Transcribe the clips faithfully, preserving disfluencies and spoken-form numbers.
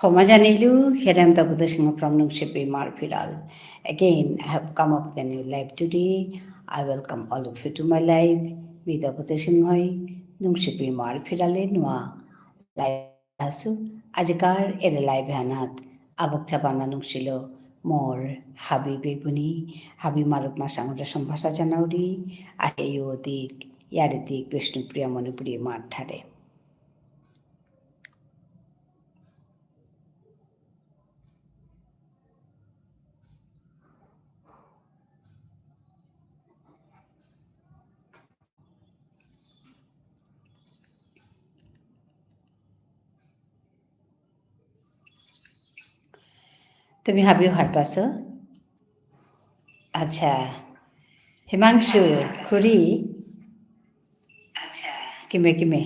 ক্ষমা জানিলু, here I am Dabota Singha from Nungshipi Imar Phiral. Again, I have come up with a new live today. I welcome all of you to my live. Me Dabota Singha, Nungshipi Imar Phiral এ নুয়া live আসু। আজিকার এরে live হানাত আবক চাবানা নুংসিল মোর হাবি বেবুনি, হাবি মারুপ মাসাঙরে সম্ভাষা জানাউরি, আহে ইয়ো দিক, ইয়ারি দিক বিষ্ণুপ্রিয়া মণিপুরী মার ঠারে। তুমি হাবিও হারপাসো? আচ্ছা। হিমাংশু, খুড়ি? কিমে, কিমে?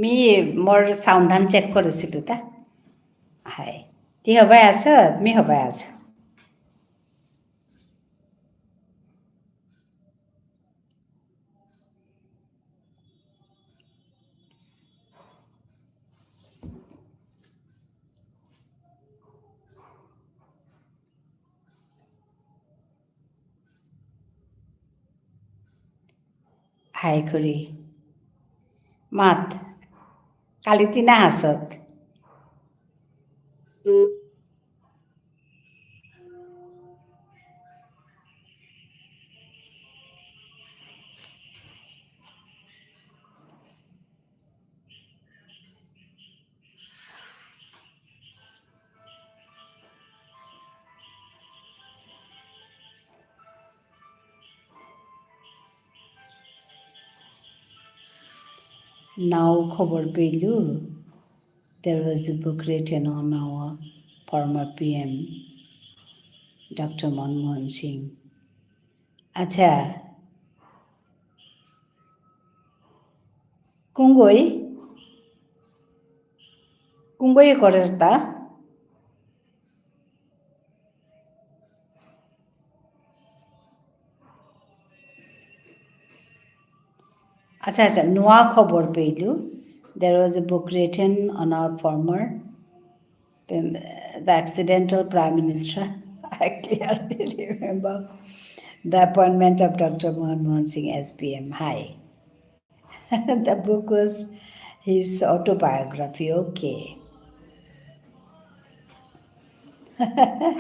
মি মোর sound হান check করেসিলু তা। হাই। তি হবাই আসো? মি হবাই আসো। হাই খুড়ি। মাত। কালি তিনা হাসত। নাও খবর পেলু, there was a book written on our former P M, Doctor Manmohan Singh. আচ্ছা। কুঙ্গই? কুঙ্গই করের তা? আচ্ছা, আচ্ছা, নুয়া খবর পেলু। There was a book written on our former, um, the accidental Prime Minister. I clearly remember the appointment of Doctor Manmohan Singh as P M. Hi. The book was his autobiography. Okay.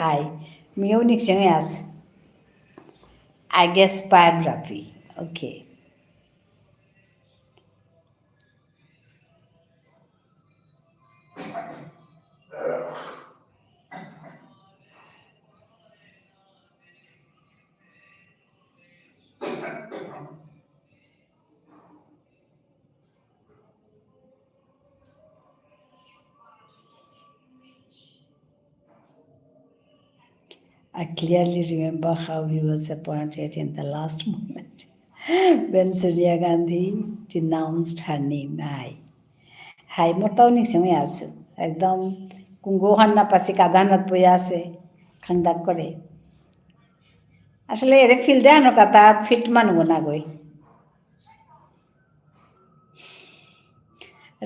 Hi. মিও নিশ্চয় আস। I guess biography. Okay. I clearly remember how he was appointed in the last moment when Sonia Gandhi denounced her name. হাই। হাই, মোর তাও নিশ্চয় আসু। একদম কুঙ্গো হান্না পাশে কাদানাত বইয়া আছে, খান্দাক করে। আসলে এরে field এ আনো কাতা fit মানু না গই।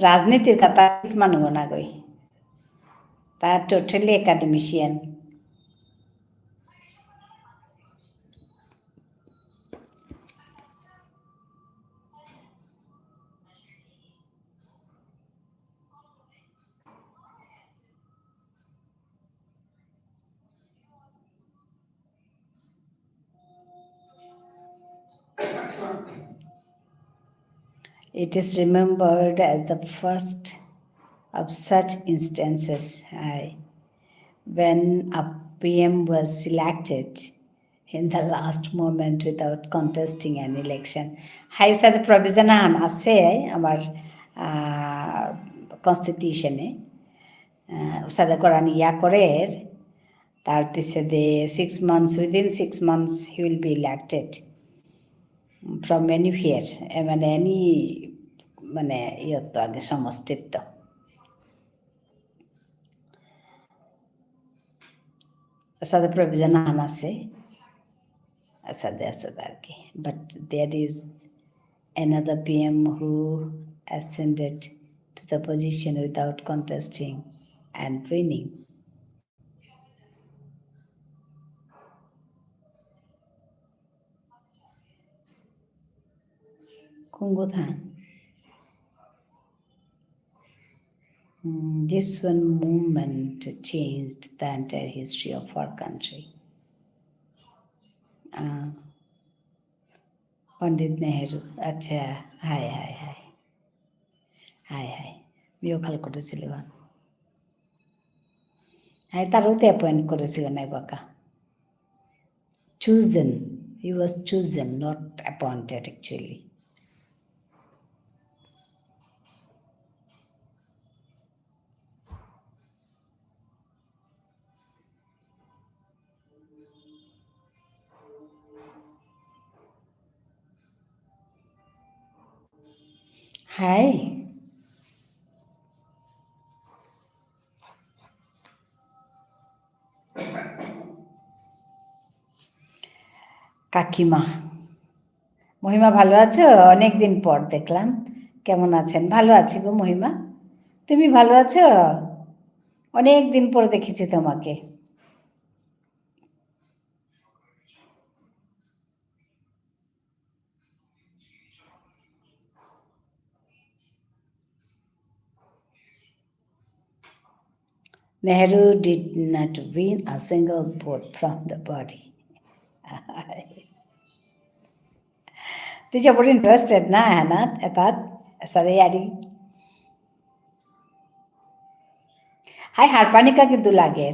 রাজনীতির কথা মানু না গই। তা totally academician। It is remembered as the first of such instances, aye, when a P M was selected in the last moment without contesting an election. হাই উসাদে provision আহান আছে আমার, আহ, constitution এ। আহ, উসাদে করানি ইয়া করের, তার পিছে দে six months, within six months he will be elected from anywhere, এ, মানে any, মানে ইয়ত আগে সমষ্টিত। উসাদে provision আহান আছে, উসাদে আছে আর কি। But there is another P M who ascended to the position without contesting and winning. Kungo Than. Mm, this one movement changed the entire history of our country. আহ, পণ্ডিত নেহেরু, আচ্ছা, হাই, হাই, হাই। হাই, হাই। মিও খাল করেসিল ওহান। হাই, তারও তে appoint করেসিল নাই বাকা। Chosen. He was chosen, not appointed actually. Hi. কাকিমা। মহিমা, ভালো আছো? অনেকদিন পর দেখলাম। কেমন আছেন? ভালো আছি গো মহিমা। তুমি ভালো আছো? অনেকদিন পর দেখেছি তোমাকে। Nehru did not win a single vote from the party. তুই জবর interested না, হ্যাঁ না? এতাত, সাদে ইয়ারি। হাই হারপানিকা কিন্তু লাগের।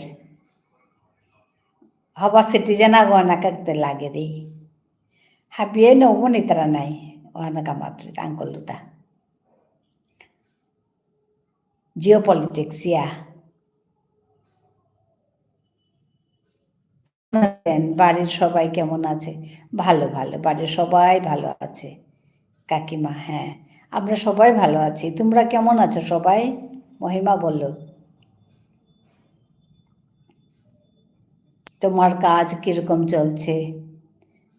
হবা citizen আগো না কাকতে লাগে রে। হাবিয়ে নমুনি তারা নাই। ওহানা কামাত্রি, uncle দুতা। Geopolitics, yeah. আছেন? বাড়ির সবাই কেমন আছে? ভালো, ভালো। বাড়ির সবাই ভালো আছে। কাকিমা, হ্যাঁ। আমরা সবাই ভালো আছি। তোমরা কেমন আছো সবাই? মহিমা বলো। তোমার কাজ কিরকম চলছে?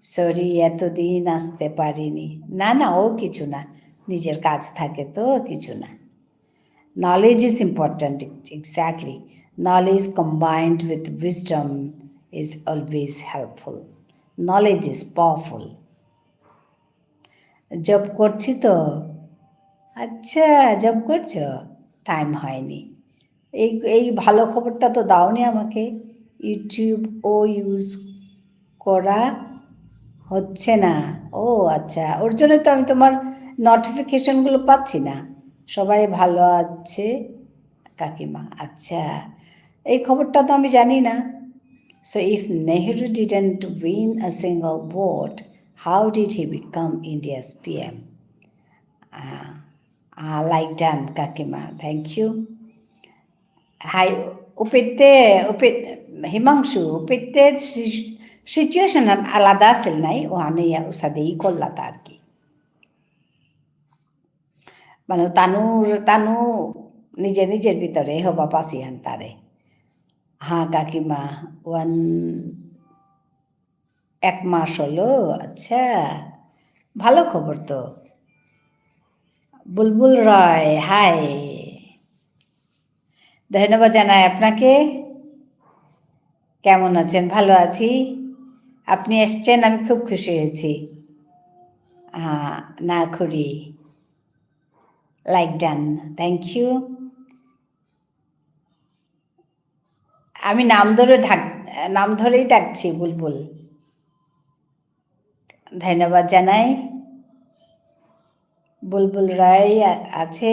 Sorry, এতদিন আসতে পারিনি। না, না, ও কিছু না। নিজের কাজ থাকে তো, কিছু না। Knowledge is important, exactly. Knowledge combined with wisdom is always helpful. Knowledge is powerful. Job করছি তো। আচ্ছা, job করছো? Time হয়নি। এই, এই ভালো খবরটা তো দাওনি আমাকে। YouTube ও use করা হচ্ছে না। ও আচ্ছা, ওর জন্য তো আমি তোমার notification গুলো পাচ্ছি না। সবাই ভালো আছে কাকিমা। আচ্ছা, এই খবরটা তো আমি জানি না। So if Nehru didn't win a single vote, how did he become India's P M? Ah, ah, like done, কাকিমা। Thank you. হাই, উপিতে, উপিত, হিমাংশু, উপিতে সি-, situation হান আলাদা আছিল নাই, ওহানে ইয়া উসাদে ই করলা তা আর কি। মানে তানুর, তানু নিজে নিজের ভিতরে হবা পাসি হান তারে। হ্যাঁ কাকিমা, one এক মাস হলো? আচ্ছা, ভালো খবর তো। বুলবুল রয়, হাই। ধন্যবাদ জানাই আপনাকে। কেমন আছেন? ভালো আছি। আপনি এসছেন, আমি খুব খুশি হয়েছি। আহ, না খুরি। Like done। Thank you। আমি নাম ধরে ডাক-, নাম ধরেই ডাকছি, বুলবুল। ধন্যবাদ জানাই। বুলবুল রায় আ-, আছে।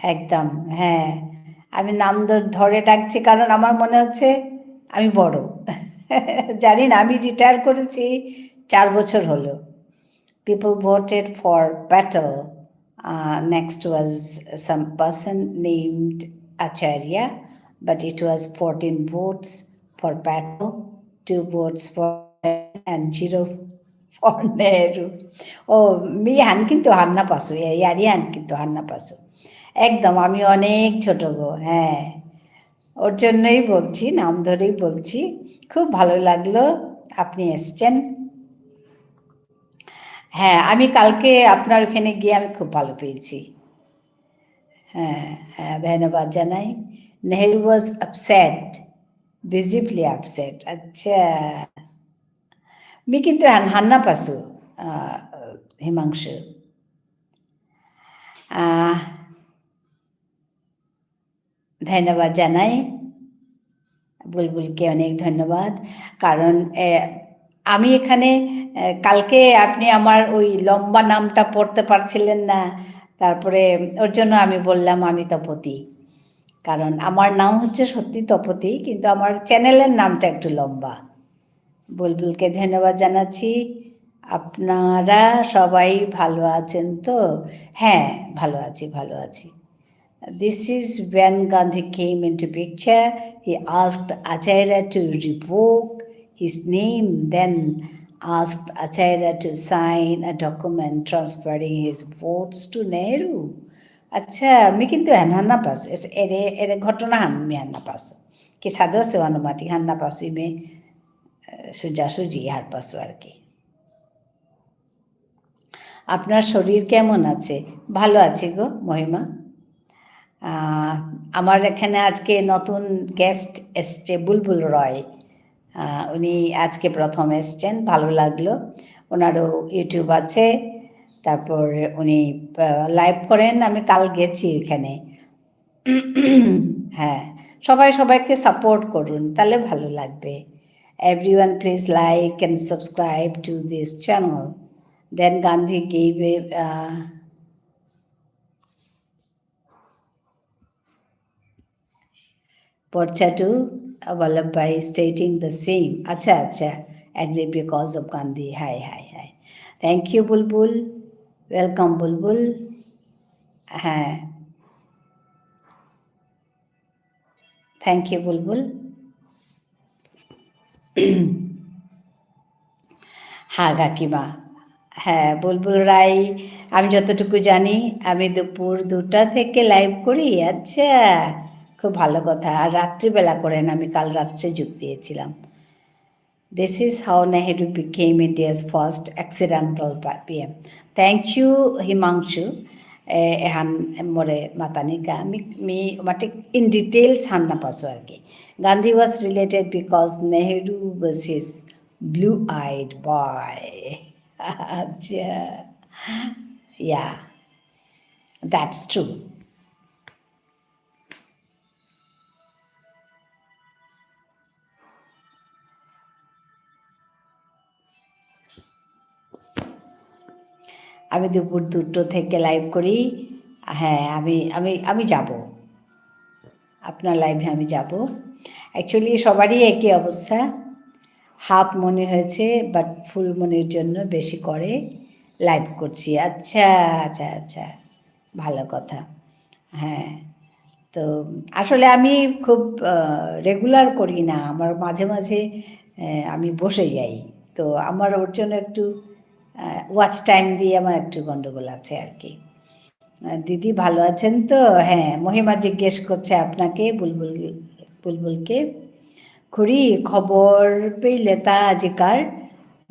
একদম, হ্যাঁ। আমি নাম ধ-, ধরে ডাকছি কারণ আমার মনে হচ্ছে আমি বড়। জানি না, আমি retire করেছি চার বছর হলো। People voted for Patel. Uh, next was some person named Acharya, but it was fourteen votes for Patel, two votes for and zero for Nehru. ও, মি হান কিন্তু হার না পাসু, এ, ইয়ারি হান কিন্তু হার না পাসু। একদম, আমি অনেক ছোট গো, হ্যাঁ। ওর জন্যই বলছি, নাম ধরেই বলছি। খুব ভালো লাগলো আপনি এসছেন। হ্যাঁ, আমি কালকে আপনার ওখানে গিয়ে আমি খুব ভালো পেয়েছি। হ্যাঁ, হ্যাঁ, ধন্যবাদ জানাই। Nehru was upset, visibly upset। আচ্ছা। মি কিন্তু হান-, হান্না পাসু, আহ, হিমাংশু। আহ, ধন্যবাদ জানাই। বুলবুলকে অনেক ধন্যবাদ। কারণ, এ, আমি এখানে, এ, কালকে আপনি আমার ওই লম্বা নামটা পড়তে পারছিলেন না, তারপরে ওর জন্য আমি বললাম আমি তপতি। কারণ আমার নাম হচ্ছে সত্যি তপতি, কিন্তু আমার চ্যানেলের নামটা একটু লম্বা। বুলবুলকে ধন্যবাদ জানাচ্ছি। আপনারা সবাই ভালো আছেন তো? হ্যাঁ, ভালো আছি, ভালো আছি। This is when Gandhi came into picture. He asked Acharya to revoke his name, then asked Acharya to sign a document transferring his votes to Nehru. আচ্ছা, আমি কিন্তু এহান হান্না পাসু। এস-, এরে, এরে ঘটনা হান আমি হান্না পাসু। কি সাদে অসে ওহান মাটি হান্না পাসু ইমে, এ, সুজা সুজি হার পাসু আর কি। আপনার শরীর কেমন আছে? ভালো আছি গো, মহিমা। আহ, আমার এখানে আজকে নতুন guest এসছে, বুলবুল রয়। আহ, উনি আজকে প্রথম এসছেন, ভালো লাগলো। ওনারও YouTube আছে, তারপর উনি, আহ, live করেন। আমি কাল গেছি ওখানে। হ্যাঁ, সবাই সবাইকে support করুন, তাহলে ভালো লাগবে। Everyone, please like and subscribe to this channel. Then Gandhi gave a, uh, পর্চা to Vallabhbhai stating the same. আচ্ছা, আচ্ছা। Agree because of Gandhi. হাই, হাই, হাই। Thank you, Bulbul. Welcome, Bulbul. হ্যাঁ। Thank you, বুলবুল। হ্যাঁ, কাকিমা। হ্যাঁ, বুলবুল রায়, আমি যতটুকু জানি, আমি দুপুর দুটা থেকে live করি। আচ্ছা, খুব ভালো কথা। আর রাত্রিবেলা করেন, আমি কাল রাত্রে যোগ দিয়েছিলাম। This is how Nehru became India's first accidental pa-, P M. Thank you, Himanshu. এ, এহান মোরে মাতানিকা। মি, মি, মাটি in details হান না পাসু আর কি। Gandhi was related because Nehru was his blue-eyed boy. আচ্ছা। Yeah, that's true. আমি দুপুর দুটো থেকে live করি। হ্যাঁ, আমি, আমি, আমি যাব। আপনার live-এ আমি যাব। Actually, সবারই একই অবস্থা। Half মনি হয়েছে, but full মনির জন্য বেশি করে live করছি। আচ্ছা, আচ্ছা, আচ্ছা। ভালো কথা। হ্যাঁ, তো আসলে আমি খুব, আহ, regular করি না, আমার মাঝে মাঝে, আহ, আমি বসে যাই। তো আমার ওর জন্য একটু, আহ, watch time দিয়ে আমার একটু গন্ডগোল আছে আর কি। আহ, দিদি ভালো আছেন তো? হ্যাঁ, মহিমা জিজ্ঞেস করছে আপনাকে, বুলবুল, বুলবুলকে। খুড়ি, খবর পেলে তা আজিকার?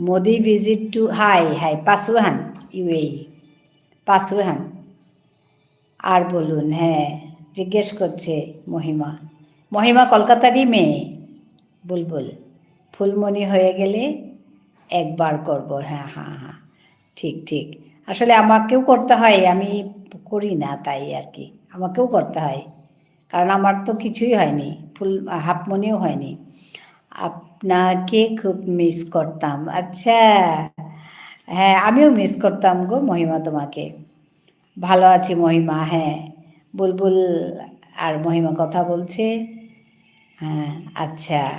মোদি visit to, হাই, হাই, পাসুহান, ইউএই, পাসুহান। আর বলুন, হ্যাঁ, জিজ্ঞেস করছে মহিমা। মহিমা কলকাতারই মেয়ে, বুলবুল। ফুলমণি হয়ে গেলে একবার করব, হ্যাঁ, হ্যাঁ, হ্যাঁ। ঠিক, ঠিক। আসলে আমাকেও করতে হয়, আমি করি না তাই আর কি। আমাকেও করতে হয়। কারণ আমার তো কিছুই হয়নি, ফুল, হাফ মনিও হয়নি। আপনাকে খুব miss করতাম। আচ্ছা, হ্যাঁ, আমিও miss করতাম গো মহিমা তোমাকে। ভালো আছি মহিমা, হ্যাঁ। বুলবুল আর মহিমা কথা বলছে। হ্যাঁ, আচ্ছা।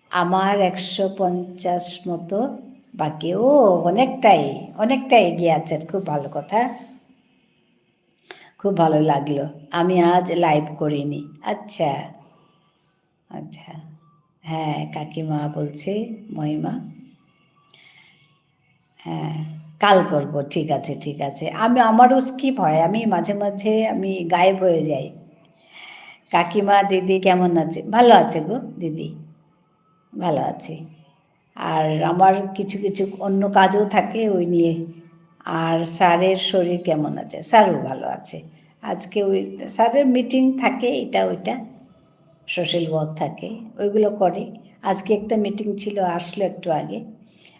আমার একশো পঞ্চাশ মতো বাকি। ও, অনেকটাই, অনেকটাই এগিয়ে আছেন। খুব ভালো কথা। খুব ভালো লাগলো। আমি আজ live করিনি। আচ্ছা। আচ্ছা। হ্যাঁ, কাকিমা বলছে, মহিমা। হ্যাঁ, কাল করব। ঠিক আছে, ঠিক আছে। আমি, আমারও skip হয়। আমি মাঝে মাঝে আমি গায়েব হয়ে যাই। কাকিমা, দিদি কেমন আছে? ভালো আছে গো, দিদি। ভালো আছি। আর আমার কিছু কিছু অন্য কাজও থাকে, ওই নিয়ে আর স্যারের শরীর কেমন আছে? স্যারও ভালো আছে। আজকে ওই স্যারের মিটিং থাকে, এটা ওইটা, সোশ্যাল ওয়ার্ক থাকে, ওইগুলো করে। আজকে একটা মিটিং ছিল, আসলো একটু আগে।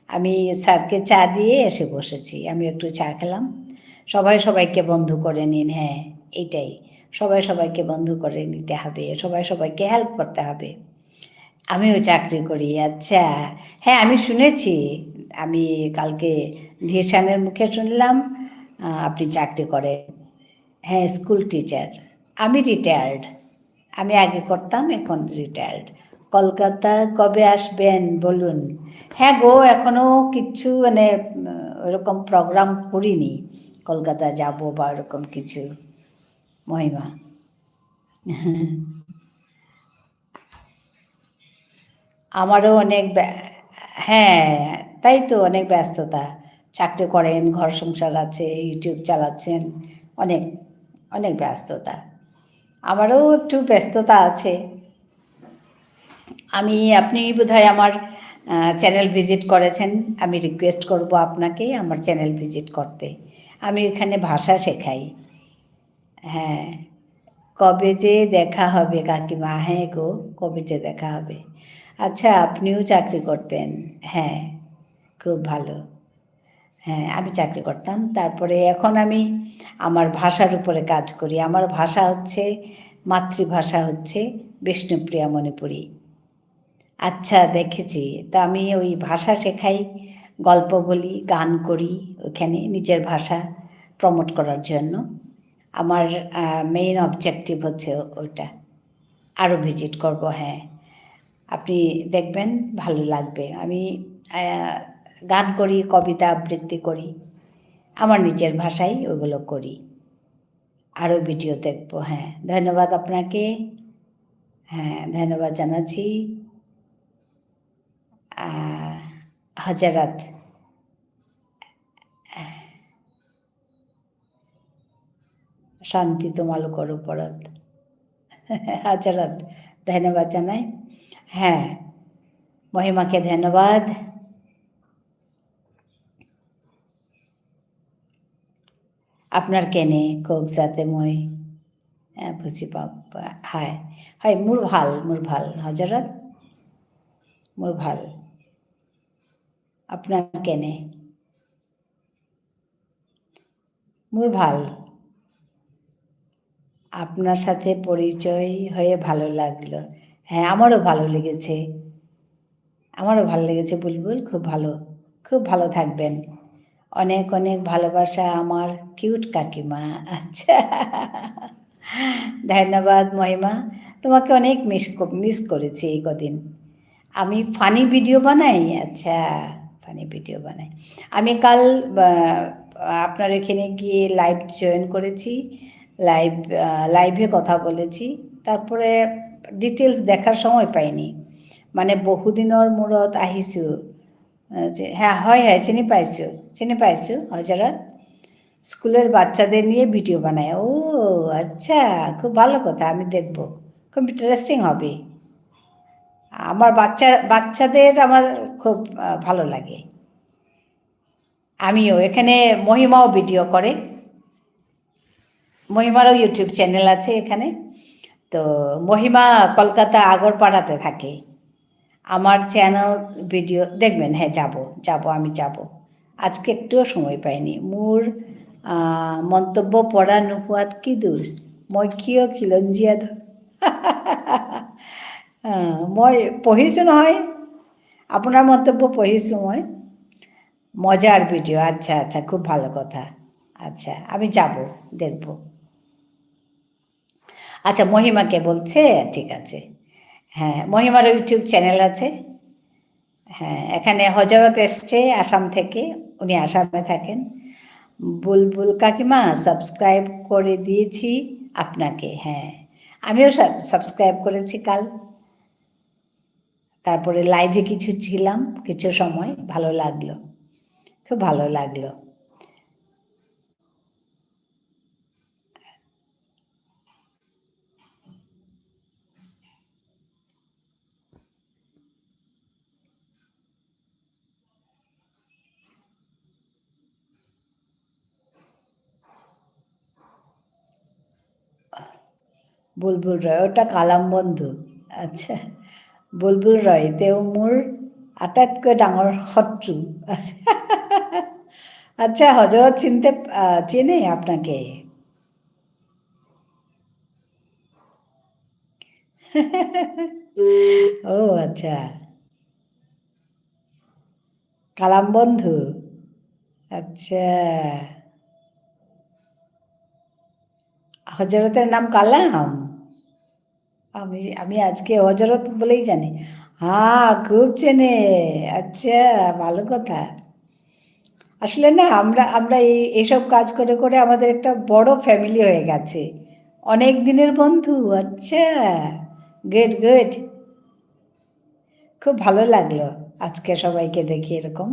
আমি স্যারকে চা দিয়ে এসে বসেছি, আমি একটু চা খেলাম। সবাই সবাইকে বন্ধু করে নিন, হ্যাঁ, এইটাই। সবাই সবাইকে বন্ধু করে নিতে হবে, সবাই সবাইকে হেল্প করতে হবে। আমিও চাকরি করি, আচ্ছা। হ্যাঁ, আমি শুনেছি, আমি কালকে ধীরসানের মুখে শুনলাম, আহ, আপনি চাকরি করেন। হ্যাঁ, স্কুল টিচার। আমি রিটায়ার্ড। আমি আগে করতাম, এখন রিটায়ার্ড। কলকাতা কবে আসবেন বলুন। হ্যাঁ গো, এখনো কিচ্ছু মানে, উম, ওরকম প্রোগ্রাম করিনি কলকাতা যাব বা ওরকম কিছু, মহিমা। আমারও অনেক ব্যা-, হ্যাঁ, তাই তো, অনেক ব্যস্ততা। চাকরি করেন, ঘর সংসার আছে, YouTube চালাচ্ছেন, অনেক, অনেক ব্যস্ততা। আমারও একটু ব্যস্ততা আছে। আমি, আপনি বোধহয় আমার, আহ, চ্যানেল ভিজিট করেছেন, আমি রিকোয়েস্ট করব আপনাকে আমার চ্যানেল ভিজিট করতে। আমি ওখানে ভাষা শেখাই। হ্যাঁ, কবে যে দেখা হবে কাকিমা? হ্যাঁ গো, কবে যে দেখা হবে? আচ্ছা, আপনিও চাকরি করতেন? হ্যাঁ, খুব ভালো। হ্যাঁ, আমি চাকরি করতাম। তারপরে এখন আমি আমার ভাষার উপরে কাজ করি। আমার ভাষা হচ্ছে, মাতৃভাষা হচ্ছে বিষ্ণুপ্রিয়া মণিপুরী। আচ্ছা, দেখেছি। তো আমি ওই ভাষা শেখাই, গল্প বলি, গান করি, ওখানে নিজের ভাষা প্রমোট করার জন্য। আমার, আহ, মেইন অবজেক্টিভ হচ্ছে ওটা। আরও ভিজিট করব, হ্যাঁ। আপনি দেখবেন, ভালো লাগবে। আমি, আহ, গান করি, কবিতা আবৃত্তি করি, আমার নিজের ভাষায় ওগুলো করি। আরও ভিডিও দেখব, হ্যাঁ। ধন্যবাদ আপনাকে। হ্যাঁ, ধন্যবাদ জানাচ্ছি। আহ, হাজারাত। শান্তি তোমালোকর উপরত। হাজারাত ধন্যবাদ জানাই। হ্যাঁ, মহিমাকে ধন্যবাদ। আপোনাৰ কেনে কওক যাতে মই, আহ, বুজি পাওঁ। হয়, হয়, মোৰ ভাল, মোৰ ভাল, হজৰত। মোৰ ভাল। আপোনাৰ কেনে? মোৰ ভাল। আপনার সাথে পরিচয় হয়ে ভালো লাগলো। হ্যাঁ, আমারও ভালো লেগেছে। আমারও ভালো লেগেছে বুলবুল, খুব ভালো, খুব ভালো থাকবেন। অনেক অনেক ভালোবাসা আমার কিউট কাকিমা। আচ্ছা। ধন্যবাদ মহিমা, তোমাকে অনেক মিস ক-, মিস করেছি এই কদিন। আমি ফানি ভিডিও বানাই? আচ্ছা, ফানি ভিডিও বানাই। আমি কাল, আহ, আপনার এখানে গিয়ে লাইভ জয়েন করেছি, লাইভ, আহ, লাইভে কথা বলেছি, তারপরে ডিটেলস দেখার সময় পাইনি। মানে বহুদিনর মূৰত আহিছো। আহ, যে, হ্যাঁ, হয়, হয়, চিনি পাইছো, চিনি পাইছো, হজরত। স্কুলের বাচ্চাদের নিয়ে ভিডিও বানায়। ও, আচ্ছা, খুব ভালো কথা, আমি দেখব। খুব ইন্টারেস্টিং হবে। আমার বাচ্চা, বাচ্চাদের আমার খুব, আহ, ভালো লাগে। আমিও, এখানে মহিমাও ভিডিও করে। মহিমারও YouTube চ্যানেল আছে এখানে। তো মহিমা কলকাতা আগরপাড়াতে থাকে। আমার চ্যানেল ভিডিও দেখবেন, হ্যাঁ, যাব, যাব, আমি যাব। আজকে একটুও সময় পাইনি। মোৰ, আহ, মন্তব্য পঢ়া নোপোৱাত কি দোষ? মই কিয় খিলঞ্জীয়া ধ-, আহ, মই পঢ়িছো নহয়। আপোনাৰ মন্তব্য পঢ়িছো মই। মজার ভিডিও, আচ্ছা, আচ্ছা, খুব ভালো কথা। আচ্ছা, আমি যাব, দেখব। আচ্ছা, মহিমাকে বলছে, ঠিক আছে। হ্যাঁ, মহিমার YouTube চ্যানেল আছে। হ্যাঁ, এখানে হজরত এসছে আসাম থেকে, উনি আসামে থাকেন। বুলবুল কাকিমা, সাবস্ক্রাইব করে দিয়েছি আপনাকে। হ্যাঁ, আমিও সাব-, সাবস্ক্রাইব করেছি কাল। তারপরে লাইভে কিছু ছিলাম, কিছু সময়, ভালো লাগলো, খুব ভালো লাগলো। বুলবুল রয়, ওটা কালাম বন্ধু। আচ্ছা, বুলবুল রয়, তেও মোর আটাইতকৈ ডাঙর শত্রু। আচ্ছা, হজরত চিনতে, আহ, চেনে আপনাকে? ও আচ্ছা। কালাম বন্ধু। আচ্ছা। হজরতের নাম কালাম? আমি, আমি আজকে হজরত বলেই জানি। হ্যাঁ, খুব চেনে। আচ্ছা, ভালো কথা। আসলে না, আমরা, আমরা এই, এইসব কাজ করে করে আমাদের একটা বড় family হয়ে গেছে। অনেক দিনের বন্ধু। আচ্ছা, good, good। খুব ভালো লাগলো আজকে সবাইকে দেখে এরকম।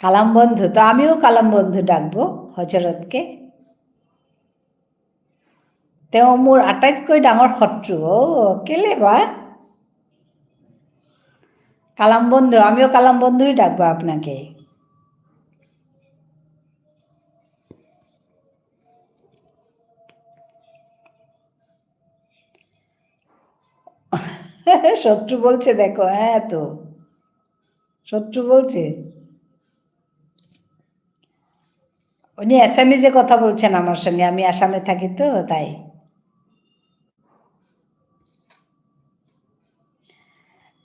কালাম বন্ধু, তো আমিও কালাম বন্ধু ডাকবো হজরতকে। তেও মোর আটাইতকৈ ডাঙর শত্রু। ও, কেলে বা? কালাম বন্ধু, আমিও কালাম বন্ধুই ডাকবো আপনাকে। শত্রু বলছে, দেখো, হ্যাঁ তো। শত্রু বলছে। উনি আসামিজে কথা বলছেন আমার সঙ্গে, আমি আসামে থাকি তো, তাই।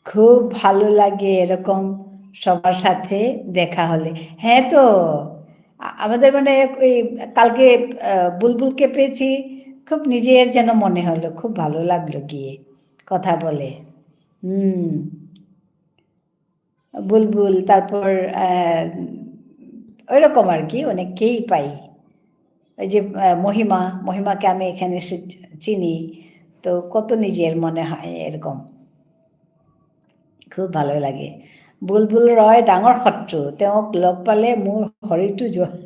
খুব ভালো লাগে এরকম সবার সাথে দেখা হলে। হ্যাঁ তো, আ-, আমাদের মানে ওই কালকে, আহ, বুলবুলকে পেয়েছি, খুব নিজের যেন মনে হলো, খুব ভালো লাগলো গিয়ে কথা বলে। হুম। বুলবুল, তারপর, আহ, ওইরকম আর কি, অনেকেই পাই। ওই যে, আহ, মহিমা, মহিমাকে আমি এখানে এসে চি-, চিনি, তো কত নিজের মনে হয় এরকম। খুব ভালো লাগে। বুলবুল রয় ডাঙর শত্রু, তেওঁক লগ পালে মোৰ শৰীৰটো জ্ব-,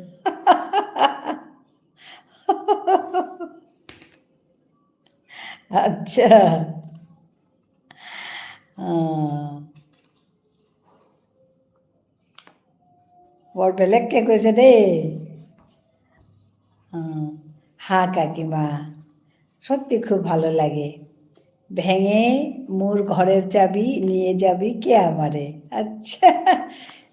আচ্ছা। আহ। বৰ বেলেগকে কৈছে দেই। আহ, হা কাকিমা, সত্যি খুব ভালো লাগে। ভেঙে মোর ঘরের চাবি নিয়ে যাবি কে আমারে। আচ্ছা,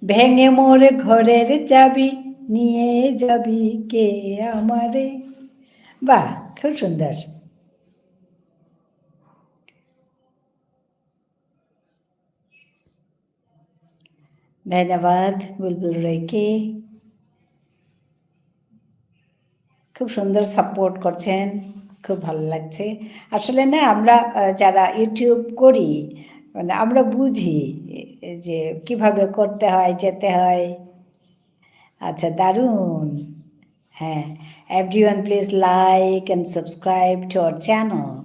ভেঙে মোর ঘরের চাবি নিয়ে যাবি কে আমারে। বাহ, খুব সুন্দর। ধন্যবাদ বুলবুল রয়কে। খুব সুন্দর support করছেন, খুব ভালো লাগছে। আসলে না, আমরা, আহ, যারা YouTube করি, মানে, আমরা বুঝি যে কিভাবে করতে হয়, যেতে হয়। আচ্ছা, দারুণ। হ্যাঁ, everyone please like and subscribe to our channel.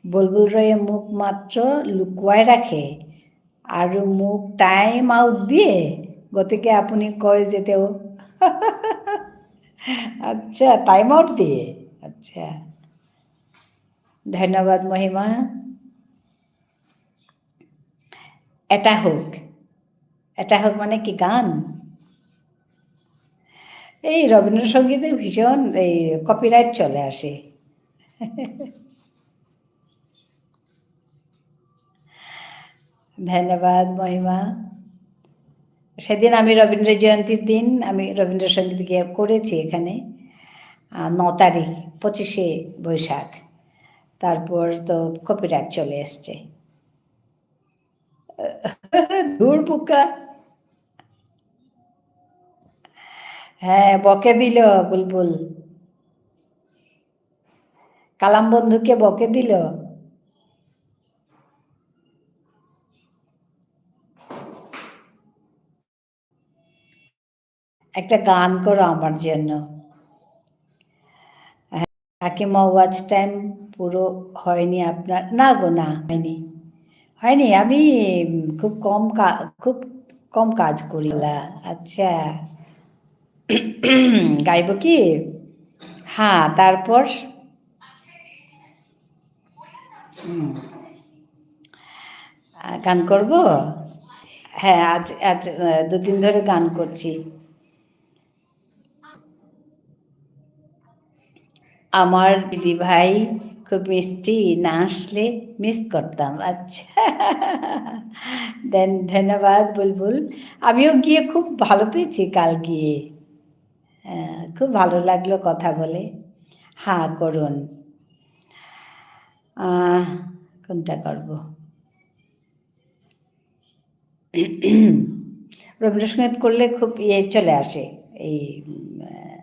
বুলবুল রয়ে মুখ মাত্র লুকুয়ায় রাখে, আৰু মোক time out দিয়ে, গতিকে আপুনি কয় যে তেওঁ আচ্ছা, time out দিয়ে। আচ্ছা, ধন্যবাদ মহিমা। এটা হোক। এটা হোক মানে কি গান? এই রবীন্দ্রসঙ্গীতে ভীষণ এই copyright চলে আসে। ধন্যবাদ মহিমা। সেদিন আমি রবীন্দ্র জয়ন্তীর দিন আমি রবীন্দ্রসঙ্গীত গিয়ে করেছি এখানে, আহ, ন তারিখ, পঁচিশে বৈশাখ। তারপর তো copyright চলে এসছে। ধুর বোকা। হ্যাঁ, বকে দিল বুলবুল। কালাম বন্ধুকে বকে দিল। একটা গান করো আমার জন্য। হ্যাঁ, কাকিমা, watch time পুরো হয়নি আপনার? না গো, না, হয়নি। হয়নি, আমি, উম, খুব কম কা-, খুব কম কাজ করি। লা, আচ্ছা। গাইব কি? হ্যাঁ, তারপর? হুম। আহ, গান করব? হ্যাঁ, আজ, আজ, আহ, দুদিন ধরে গান করছি। আমার দিদিভাই খুব মিষ্টি, না আসলে miss করতাম। আচ্ছা। ধন-, ধন্যবাদ বুলবুল। আমিও গিয়ে খুব ভালো পেয়েছি কাল গিয়ে। আহ, খুব ভালো লাগলো কথা বলে। হ্যাঁ, করুন। আহ, কোনটা করব? রবীন্দ্রসঙ্গীত করলে খুব ইয়ে চলে আসে। এই, উম, আহ,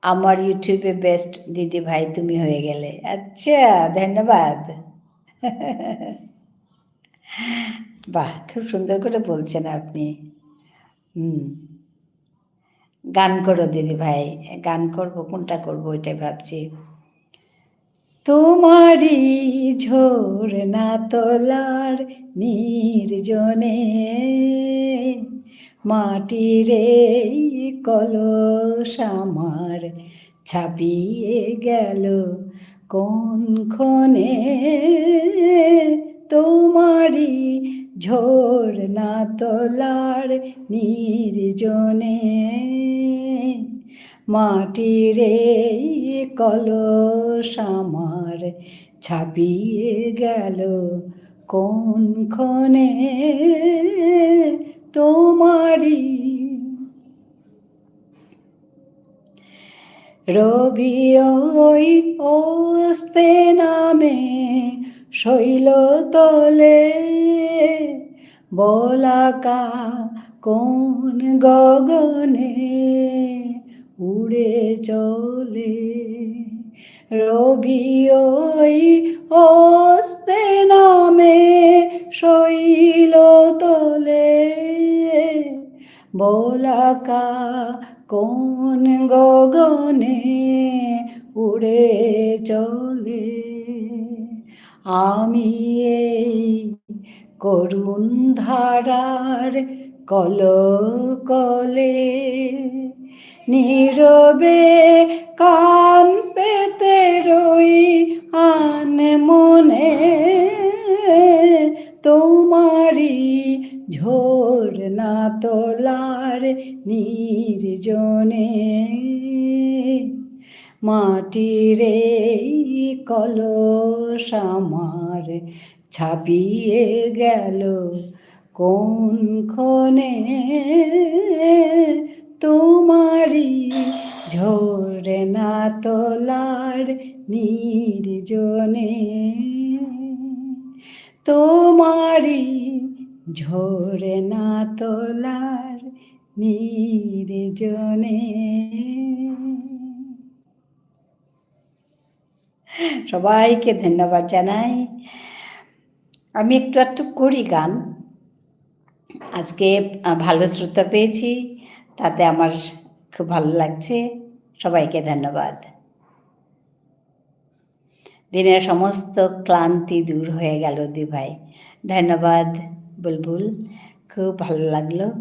আমার YouTube-এ best দিদিভাই তুমি হয়ে গেলে। আচ্ছা, ধন্যবাদ। বাহ, খুব সুন্দর করে বলছেন আপনি। হুম। গান করো দিদিভাই, গান করব, কোনটা করব ওইটাই ভাবছি। তোমারই ঝরনা তলার নির্জনে মাটির এই কলস আমার ছাপিয়ে গেল কোন ক্ষণে। তোমারই ঝরনা তলার নির্জনে মাটির এই কলস আমার ছাপিয়ে গেল কোন ক্ষণে। তোমারই রবি ওই অস্তে নামে শৈল তলে, বলাকা কোন গগনে উড়ে চলে। রবি ওই অস্তে নামে শৈল তলে, বলাকা কোন গগনে উড়ে চলে। আমি এই করুণ ধারার কলকলে নীরবে কান পেতে রই আনমনে। তোমারই ঝরনা তলার নির্জনে মাটির এই কলস আমার ছাপিয়ে গেল কোন ক্ষণে। তোমারই ঝরনা তলার নির্জনে, তোমারই ঝরনা তলার নির্জনে। সবাইকে ধন্যবাদ জানাই। আমি একটু একটু করি গান। আজকে, আহ, ভালো শ্রোতা পেয়েছি, তাতে আমার খুব ভালো লাগছে। সবাইকে ধন্যবাদ। দিনের সমস্ত ক্লান্তি দূর হয়ে গেল দিভাই। ধন্যবাদ বুলবুল, খুব ভালো লাগলো।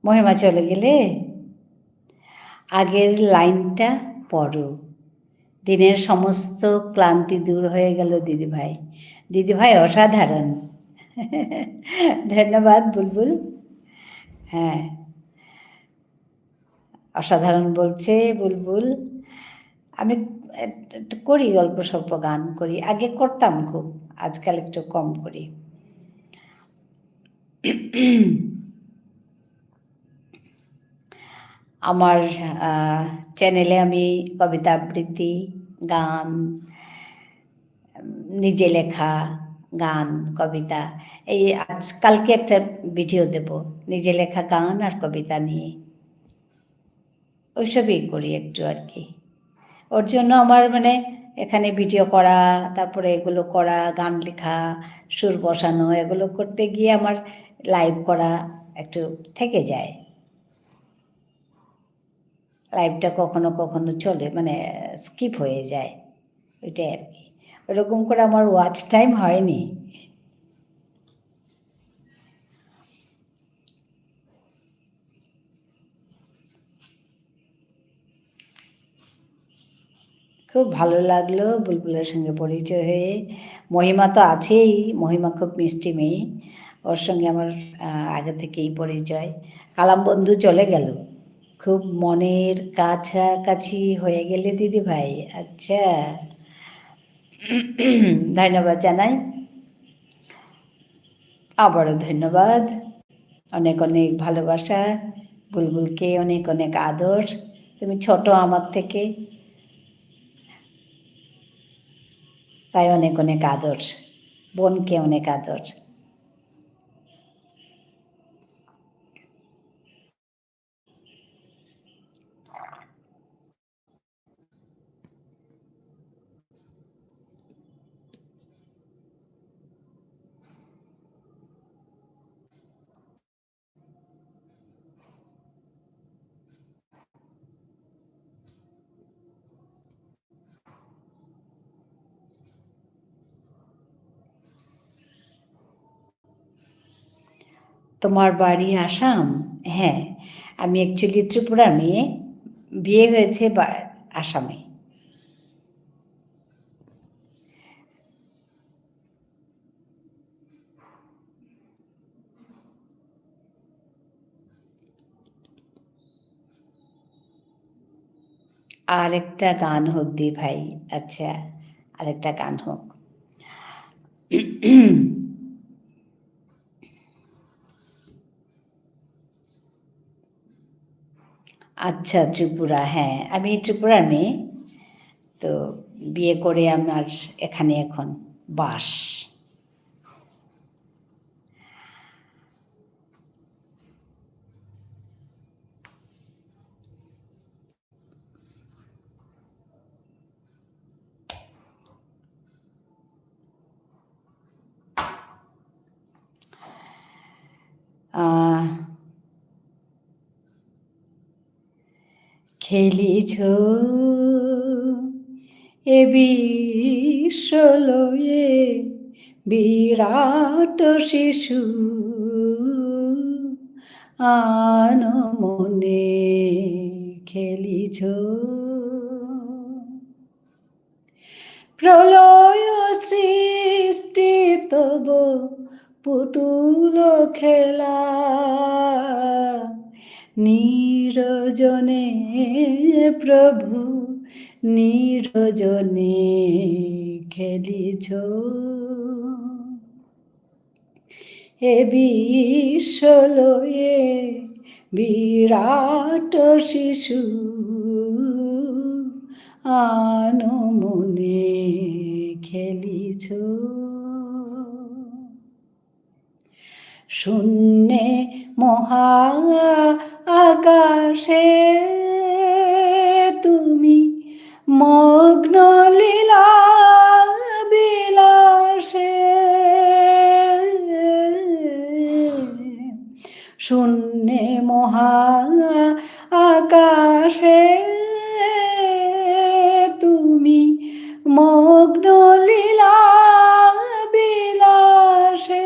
মহিমা চলে গেলে আগের লাইনটা পড়ো। দিনের সমস্ত ক্লান্তি দূর হয়ে গেল দিদিভাই। দিদিভাই অসাধারণ। ধন্যবাদ বুলবুল। হ্যাঁ, অসাধারণ বলছে বুলবুল। আমি একটু করি, অল্প স্বল্প গান করি। আগে করতাম খুব, আজকাল একটু কম করি। আমার, আহ, চ্যানেলে আমি কবিতা আবৃত্তি, গান, নিজে লেখা গান, কবিতা, এই আজ, কালকে একটা ভিডিও দেব, নিজে লেখা গান আর কবিতা নিয়ে। ওইসবই করি একটু আর কি। ওর জন্য আমার মানে এখানে ভিডিও করা, তারপরে এগুলো করা, গান লেখা, সুর বসানো, এগুলো করতে গিয়ে আমার লাইভ করা একটু থেকে যায়। Live টা কখনো কখনো চলে, মানে, skip হয়ে যায়, ওইটাই আর কি। ওরকম করে আমার watch time হয়নি। খুব ভালো লাগলো বুলবুলের সঙ্গে পরিচয় হয়ে। মহিমা তো আছেই, মহিমা খুব মিষ্টি মেয়ে, ওর সঙ্গে আমার, আহ, আগে থেকেই পরিচয়। কালাম বন্ধু চলে গেল, খুব মনের কাছাকাছি হয়ে গেলে দিদি ভাই। আচ্ছা, ধন্যবাদ জানাই। আবারও ধন্যবাদ, অনেক অনেক ভালোবাসা। বুলবুলকে অনেক অনেক আদর। তুমি ছোট আমার থেকে, তাই অনেক অনেক আদর। বোনকে অনেক আদর। তোমার বাড়ি আসাম? হ্যাঁ, আমি actually ত্রিপুরার মেয়ে, বিয়ে হয়েছে বা-, আসামে। আরেকটা গান হোক দি ভাই। আচ্ছা, আরেকটা গান হোক। আচ্ছা, ত্রিপুরা, হ্যাঁ, আমি ত্রিপুরার মেয়ে। তো বিয়ে করে আমার এখানে এখন বাস। আহ, খেলিছ এ বিশ্ব লয়ে বিরাট শিশু, আনমনে খেলিছ। প্রলয় সৃষ্টি তব পুতুল খেলা, নিরজনে প্রভু নিরজনে খেলিছ। এ বিশ্ব লয়ে বিরাট শিশু, আনমনে খেলিছ। শূন্যে মহা আকাশে তুমি মগ্ন লীলা বিলাসে। শূন্যে মহা আকাশে তুমি মগ্ন লীলা বিলাসে।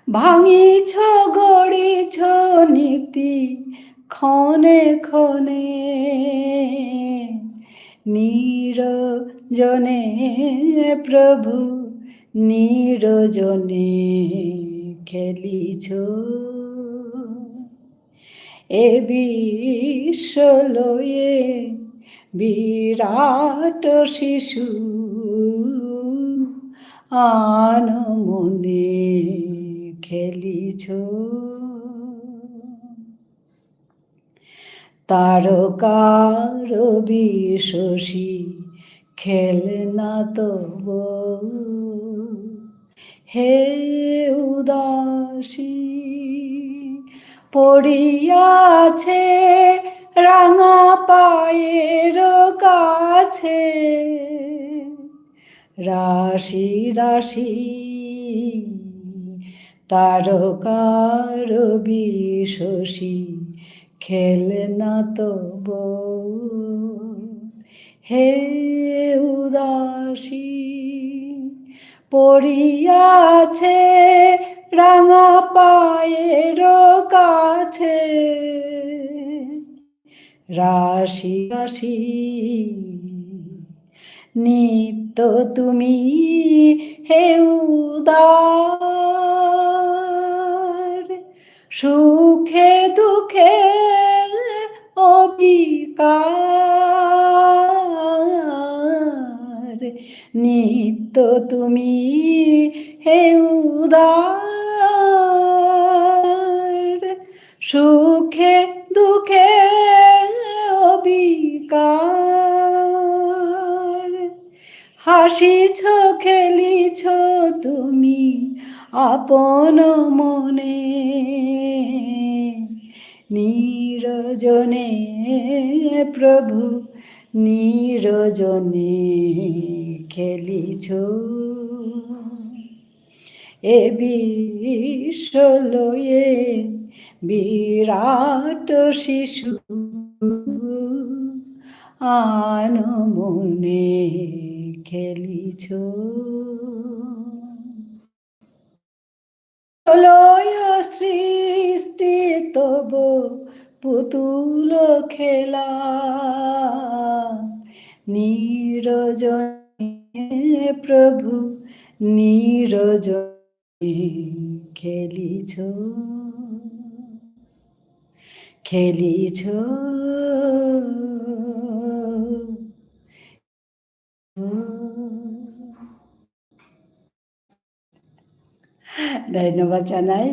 ভাঙিছ গড়িছ নীতি ক্ষণে ক্ষণে, নিরজনে প্রভু নিরজনে খেলিছ। এ বিশ্ব লয়ে বিরাট শিশু, আনমনে খেলিছ। তারকা রবি শশী খেলনা তব হে উদাসী, পড়িয়াছে রাঙা পায়ের কাছে। রাশি রাশি তারকার বিশসী খেলনা তব। হে উদাসী, পড়িয়াছে রাঙা পায়ের কাছে। রাশি রাশি নিত্য তুমি হে উদার, সুখে দুঃখে অবিকার, নিত্য তুমি হে উদার, সুখে দুঃখে অবিকার। হাসিছ, খেলিছ তুমি আপন মনে। নিরজনে প্রভু, নিরজনে খেলিছ। এ বিশ্ব লয়ে বিরাট শিশু আন মনে খেলিছ। লয় সৃষ্টি তব পুতুল খেলা। নিরজনে প্রভু, নিরজনে খেলিছ, খেলিছ। ধন্যবাদ জানাই।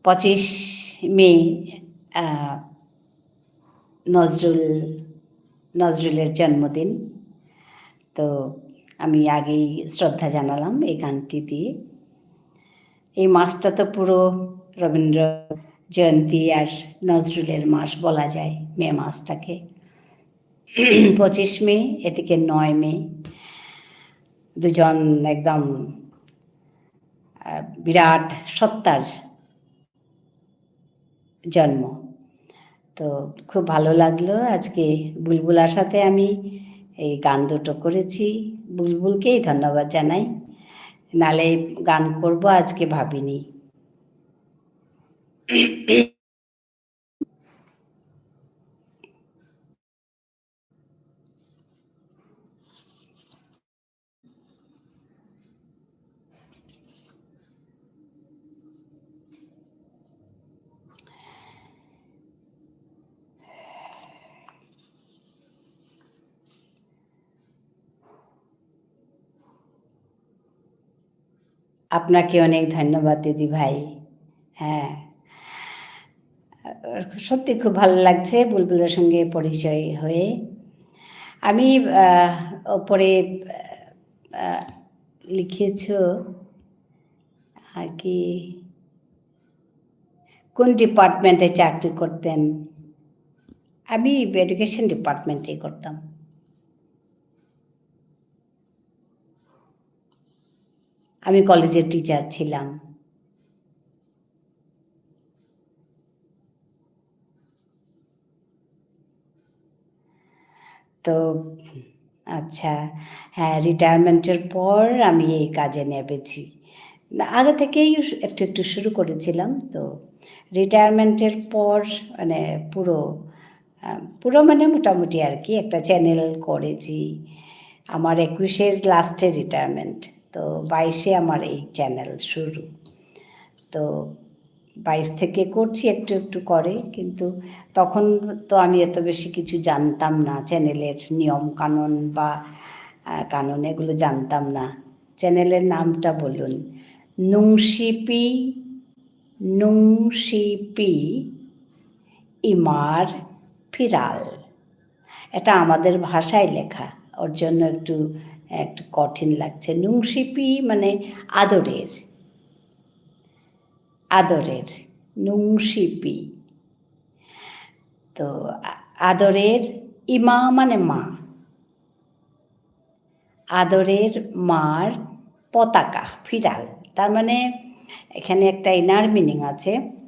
পঁচিশ মে, আহ, নজরুল, নজরুলের জন্মদিন। তো আমি আগেই শ্রদ্ধা জানালাম এই গানটি দিয়ে। এই মাসটা তো পুরো রবীন্দ্র জয়ন্তী আর নজরুলের মাস বলা যায়, মে মাসটাকে। পঁচিশ মে, এদিকে নয় মে, দুজন একদম, আহ, বিরাট সত্তার জন্ম। তো খুব ভালো লাগলো আজকে বুলবুলার সাথে আমি এই গান দুটো করেছি। বুলবুলকেই ধন্যবাদ জানাই, নালে গান করব আজকে ভাবিনি। আপনাকে অনেক ধন্যবাদ দিদি ভাই। হ্যাঁ, সত্যি খুব ভালো লাগছে বুলবুলের সঙ্গে পরিচয় হয়ে। আমি, আহ, ওপরে, আহ, লিখেছ আর কি, কোন department-এ চাকরি করতেন? আমি education department-এ করতাম। আমি কলেজের teacher ছিলাম। তো, আচ্ছা, হ্যাঁ, retirement-এর পর আমি এই কাজে নেমেছি। না, আগে থেকেই একটু একটু শুরু করেছিলাম। তো, retirement-এর পর, মানে, পুরো, আহ, পুরো মানে মোটামুটি আর কি একটা channel করেছি। আমার একুশের last-এ retirement, তো বাইশে আমার এই channel শুরু। তো বাইশ থেকে করছি একটু একটু করে, কিন্তু তখন তো আমি এত বেশি কিছু জানতাম না, channel-এর নিয়ম কানুন বা, আহ, কানুন এগুলো জানতাম না। Channel-এর নামটা বলুন, নুংশিপি, নুংশিপি ইমার ফিরাল। এটা আমাদের ভাষায় লেখা, ওর জন্য একটু, একটু কঠিন লাগছে। নুংশিপি মানে আদরের, আদরের। নুংশিপি। তো আ-, আদরের ইমা মানে মা। আদরের মার পতাকা, ফিরাল। তার মানে এখানে একটা inner meaning আছে।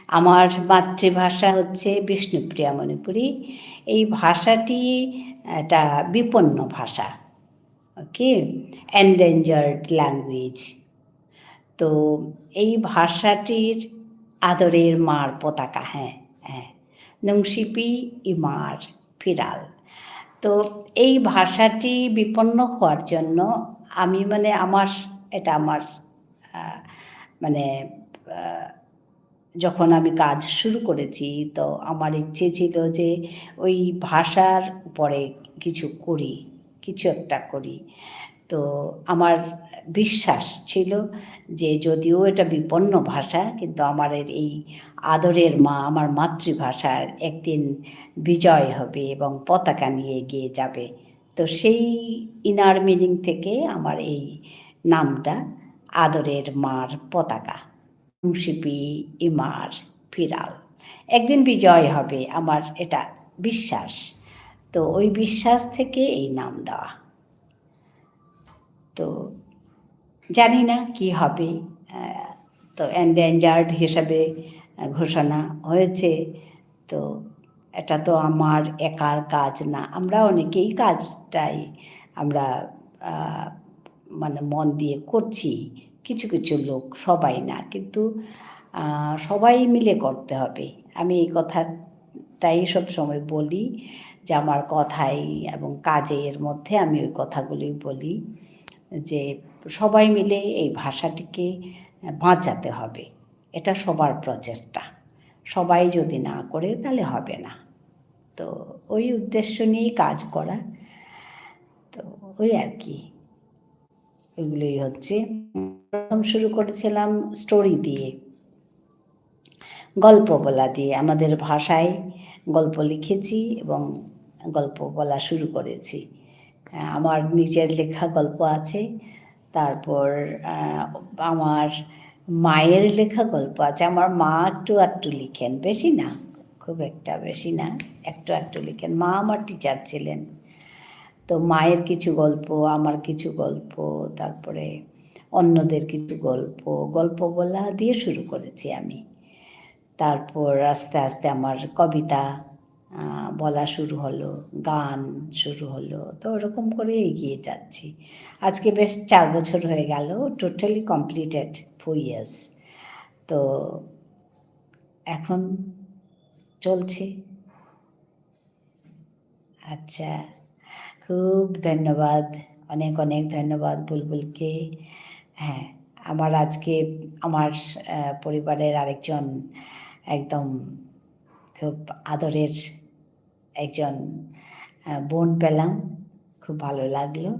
আমার মাতৃভাষা হচ্ছে বিষ্ণুপ্রিয়া মণিপুরী। এই ভাষাটি একটা বিপন্ন ভাষা। ওকে? Endangered language। তো এই ভাষাটির আদরের মার পতাকা, হ্যাঁ, হ্যাঁ। নুংশিপি ইমার ফিরাল। তো এই ভাষাটি বিপন্ন হওয়ার জন্য আমি, মানে, আমার, এটা আমার, আহ, মানে, আহ, যখন আমি কাজ শুরু করেছি, তো আমার ইচ্ছে ছিল যে ওই ভাষার উপরে কিছু করি, কিছু একটা করি। তো আমার বিশ্বাস ছিল যে যদিও এটা বিপন্ন ভাষা, কিন্তু আমার এর এই আদরের মা, আমার মাতৃভাষার একদিন বিজয় হবে এবং পতাকা নিয়ে এগিয়ে যাবে। তো সেই inner meaning থেকে আমার এই নামটা আদরের মার পতাকা। নুংশিপি ইমার ফিরাল। একদিন বিজয় হবে, আমার এটা বিশ্বাস। তো ওই বিশ্বাস থেকে এই নাম দেওয়া। তো জানি না কি হবে, আহ, তো endangered হিসাবে, আহ, ঘোষণা হয়েছে। তো এটা তো আমার একার কাজ না, আমরা অনেকেই কাজটাই আমরা, আহ, মানে মন দিয়ে করছি, কিছু কিছু লোক, সবাই না, কিন্তু, আহ, সবাই মিলে করতে হবে। আমি এই কথাটাই সব সময় বলি যে আমার কথাই এবং কাজের মধ্যে আমি ওই কথাগুলোই বলি যে সবাই মিলে এই ভাষাটিকে বাঁচাতে হবে। এটা সবার প্রচেষ্টা। সবাই যদি না করে, তাহলে হবে না। তো ওই উদ্দেশ্য নিয়েই কাজ করা। তো ওই আর কি। এগুলোই হচ্ছে। প্রথম শুরু করেছিলাম story দিয়ে, গল্প বলা দিয়ে। আমাদের ভাষায় গল্প লিখেছি এবং গল্প বলা শুরু করেছি। আহ, আমার নিজের লেখা গল্প আছে, তারপর, আহ, আমার মায়ের লেখা গল্প আছে। আমার মা একটু আধটু লিখেন, বেশি না, খুব একটা বেশি না, একটু আধটু লিখেন। মা আমার teacher ছিলেন, তো মায়ের কিছু গল্প, আমার কিছু গল্প, তারপরে অন্যদের কিছু গল্প, গল্প বলা দিয়ে শুরু করেছি আমি। তারপর আস্তে আস্তে আমার কবিতা, আহ, বলা শুরু হলো, গান শুরু হলো, তো ওরকম করে এগিয়ে যাচ্ছি। আজকে বেশ চার বছর হয়ে গেল, totally completed four years। তো এখন চলছে। আচ্ছা, খুব ধন্যবাদ, অনেক অনেক ধন্যবাদ বুলবুলকে। হ্যাঁ, আমার আজকে আমার, আহ, পরিবারের আরেকজন একদম খুব আদরের একজন, আহ, বোন পেলাম, খুব ভালো লাগলো।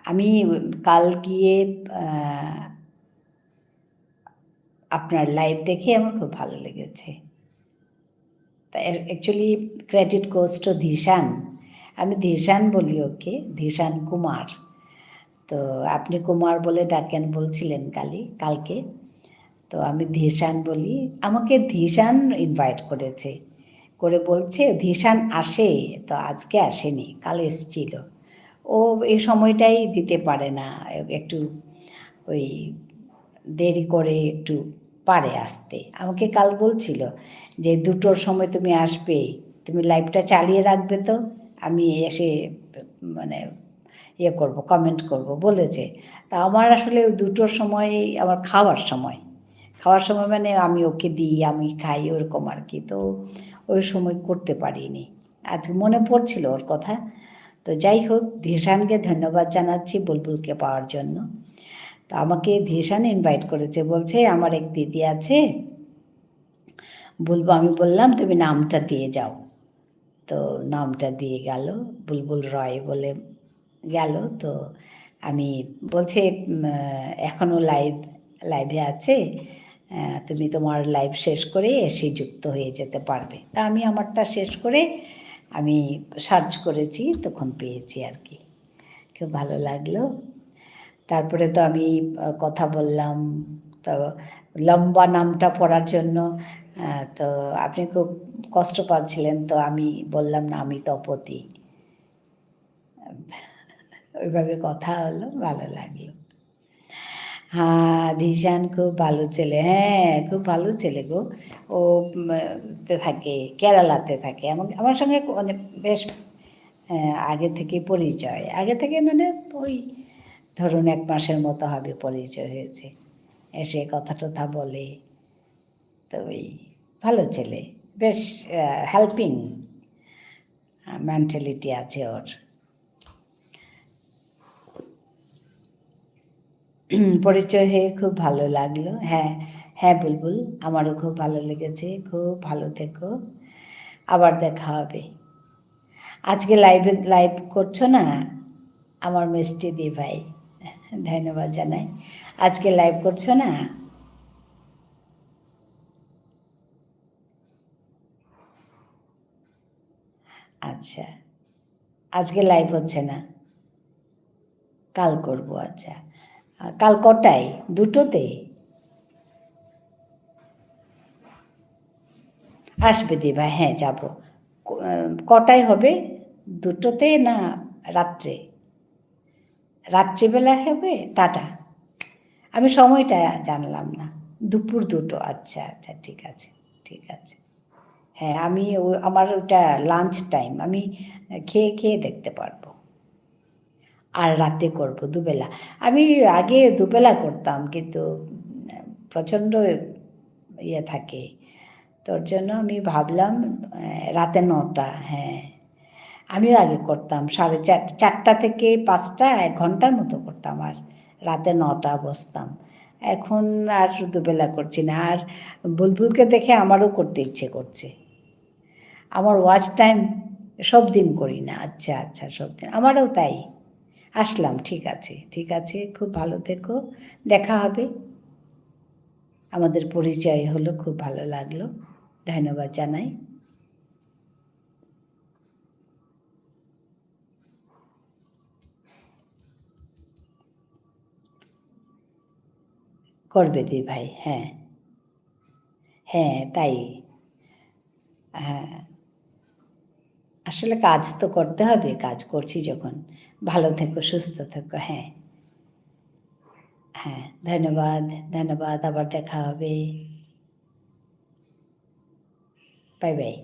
আমি কাল গিয়ে, আহ, আপনার live দেখে আমার খুব ভালো লেগেছে। তা এ-, actually credit goes to ধিশান। আমি ধিশান বলি ওকে, ধিশান কুমার। তো আপনি কুমার বলে ডাকেন বলছিলেন কালি, কালকে। তো আমি ধিশান বলি, আমাকে ধিশান invite করেছে। করে বলছে, "ধিশান আসে, তো আজকে আসেনি, কাল এসছিল।" ও এই সময়টাই দিতে পারে না, একটু ওই দেরি করে একটু পারে আসতে। আমাকে কাল বলছিল যে, "দুটোর সময় তুমি আসবে, তুমি liveটা চালিয়ে রাখবে তো, আমি এসে, মানে, ইয়ে করব, comment করব," বলেছে। তা আমার আসলে ওই দুটোর সময় আমার খাওয়ার সময়, খাওয়ার সময় মানে আমি ওকে দিই, আমি খাই, ওরকম আর কি। তো ওই সময় করতে পারিনি। আজ মনে পড়ছিল ওর কথা। তো যাই হোক, ধিশানকে ধন্যবাদ জানাচ্ছি বুলবুলকে পাওয়ার জন্য। তো আমাকে ধিশান invite করেছে, বলছে, "আমার এক দিদি আছে, বুলবু-," আমি বললাম, "তুমি নামটা দিয়ে যাও।" তো নামটা দিয়ে গেল, বুলবুল রয় বলে গেল। তো আমি বলছে, উম, আহ, "এখনো live, liveএ আছে, আহ, তুমি তোমার live শেষ করে এসে যুক্ত হয়ে যেতে পারবে।" তা আমি আমারটা শেষ করে আমি search করেছি, তখন পেয়েছি আর কি। খুব ভালো লাগলো। তারপরে তো আমি, আহ, কথা বললাম, তো লম্বা নামটা পড়ার জন্য, আহ, তো আপনি খুব কষ্ট পাচ্ছিলেন, তো আমি বললাম, "না, আমি তপতি।" ওইভাবে কথা হলো, ভালো লাগলো। হ্যাঁ, দিশান খুব ভালো ছেলে। হ্যাঁ, খুব ভালো ছেলে গো। ও, উম, তে থাকে, কেরালাতে থাকে। আমার, আমার সঙ্গে ক-, মানে বেশ, আহ, আগে থেকে পরিচয়। আগে থেকে মানে ওই ধরুন এক মাসের মতো হবে পরিচয় হয়েছে। এসে কথা টথা বলে। তো ওই ভালো ছেলে। বেশ, আহ, helping, আহ, mentality আছে ওর। পরিচয় হয়ে খুব ভালো লাগলো। হ্যাঁ, হ্যাঁ বুলবুল, আমারও খুব ভালো লেগেছে। খুব ভালো থেকো, আবার দেখা হবে। আজকে live-এ, live করছো না আমার মিষ্টি দি ভাই? ধন্যবাদ জানাই। আজকে live করছো না? আচ্ছা, আজকে live হচ্ছে না, কাল করব। আচ্ছা, আহ, কাল কটায়? দুটোতে? আসবে দিবা? হ্যাঁ, যাব। ক-, আহ, কটায় হবে? দুটোতে না রাত্রে? রাত্রিবেলা হবে? টাটা। আমি সময়টা জানলাম না। দুপুর দুটো। আচ্ছা, আচ্ছা, ঠিক আছে, ঠিক আছে। হ্যাঁ, আমি ও-, আমার ওটা lunch time, আমি খেয়ে খেয়ে দেখতে পারবো। আর রাতে করব দুবেলা। আমি আগে দুবেলা করতাম, কিন্তু, উম, প্রচণ্ড ইয়ে থাকে। তোর জন্য আমি ভাবলাম, আহ, রাতে নটা, হ্যাঁ। আমিও আগে করতাম সাড়ে চার, চারটা থেকে পাঁচটা, এক ঘন্টার মতো করতাম, আর রাতে নটা বসতাম। এখন আর দুবেলা করছি না। আর বুলবুলকে দেখে আমারও করতে ইচ্ছে করছে। আমার watch time সব দিন করি না। আচ্ছা, আচ্ছা, সব দিন। আমারও তাই। আসলাম, ঠিক আছে, ঠিক আছে, খুব ভালো থেকো, দেখা হবে। আমাদের পরিচয় হলো, খুব ভালো লাগলো, ধন্যবাদ জানাই। করবে দি ভাই, হ্যাঁ। হ্যাঁ, তাই। হ্যাঁ। আসলে কাজ তো করতে হবে, কাজ করছি যখন। ভালো থেকো, সুস্থ থেকো, হ্যাঁ। হ্যাঁ, ধন্যবাদ, ধন্যবাদ, আবার দেখা হবে। Bye bye.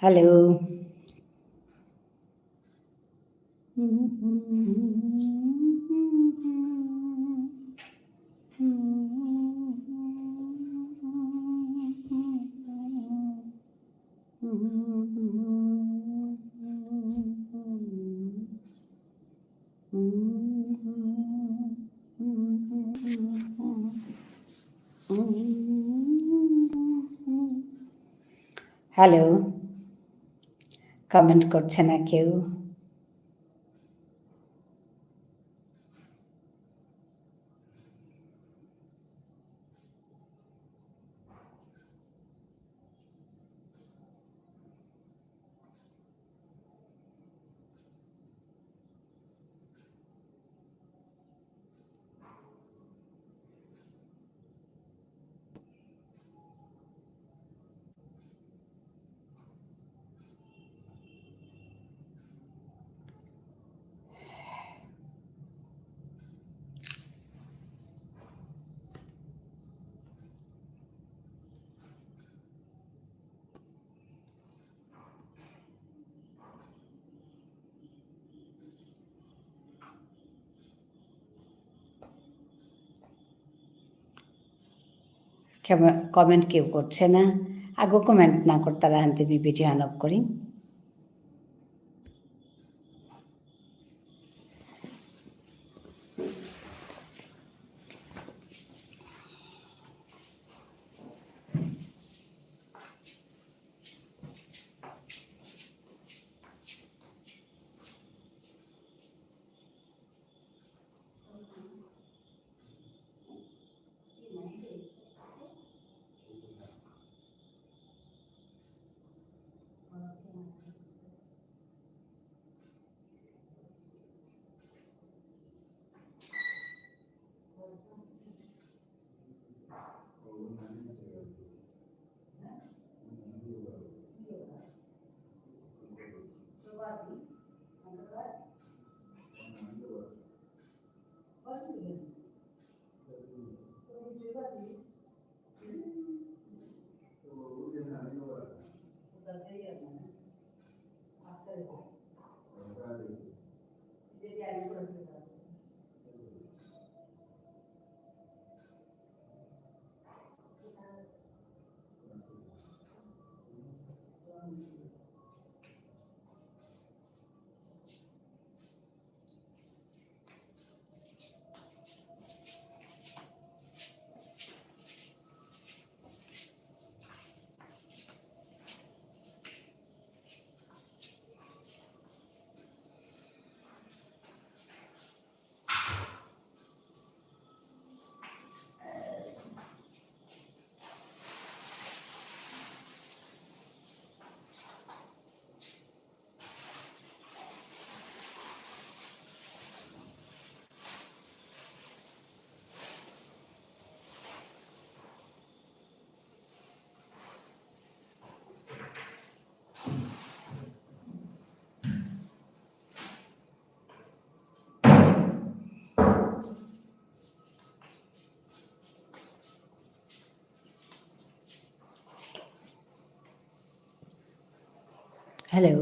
Hello. Hello, comment করছে না কেউ। ক্ষমা-, কমেন্ট কেউ করছে না। আগো কমেন্ট না করতারা হানতে বি ভিডিও অন অফ করি। Hello.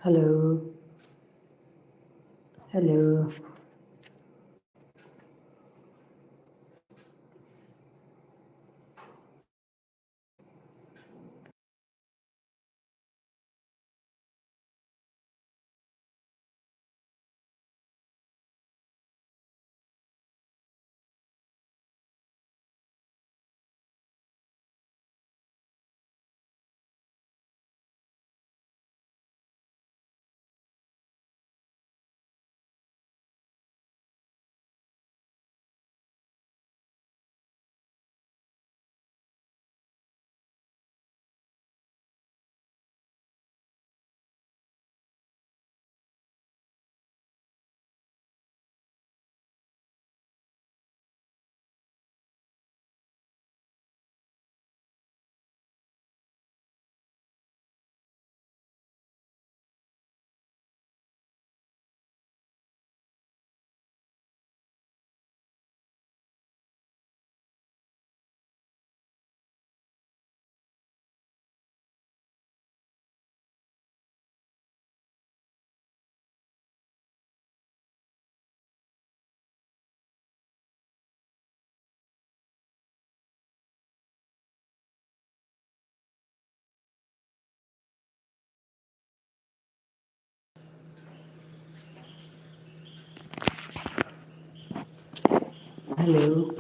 Hello. Hello. Hello.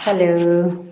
Hello.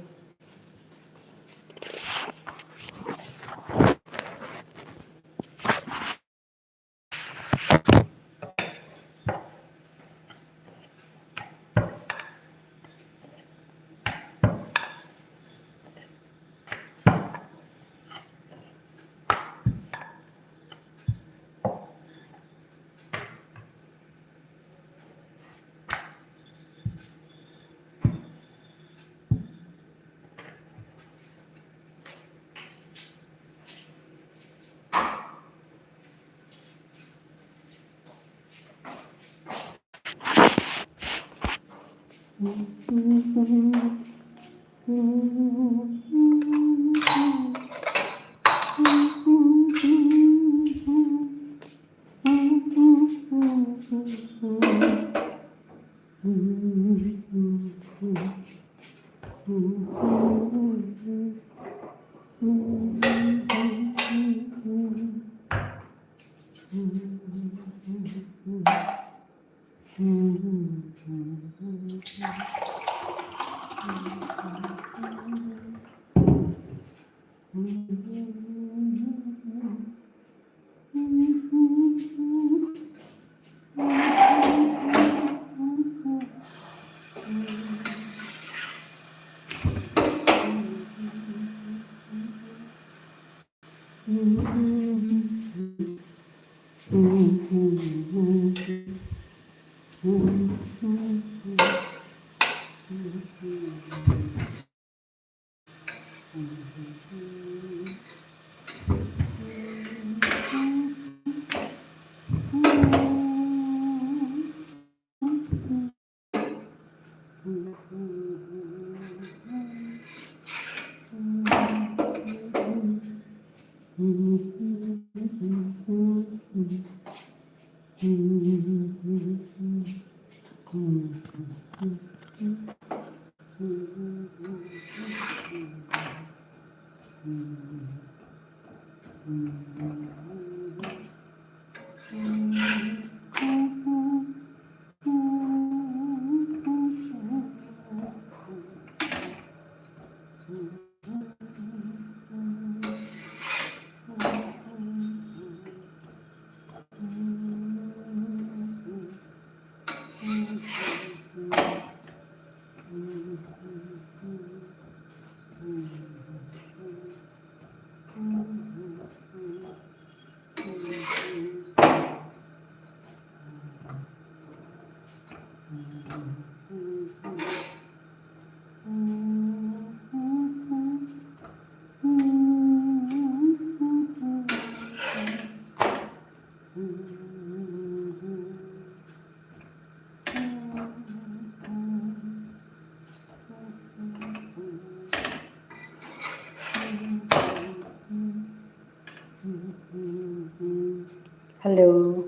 Hello.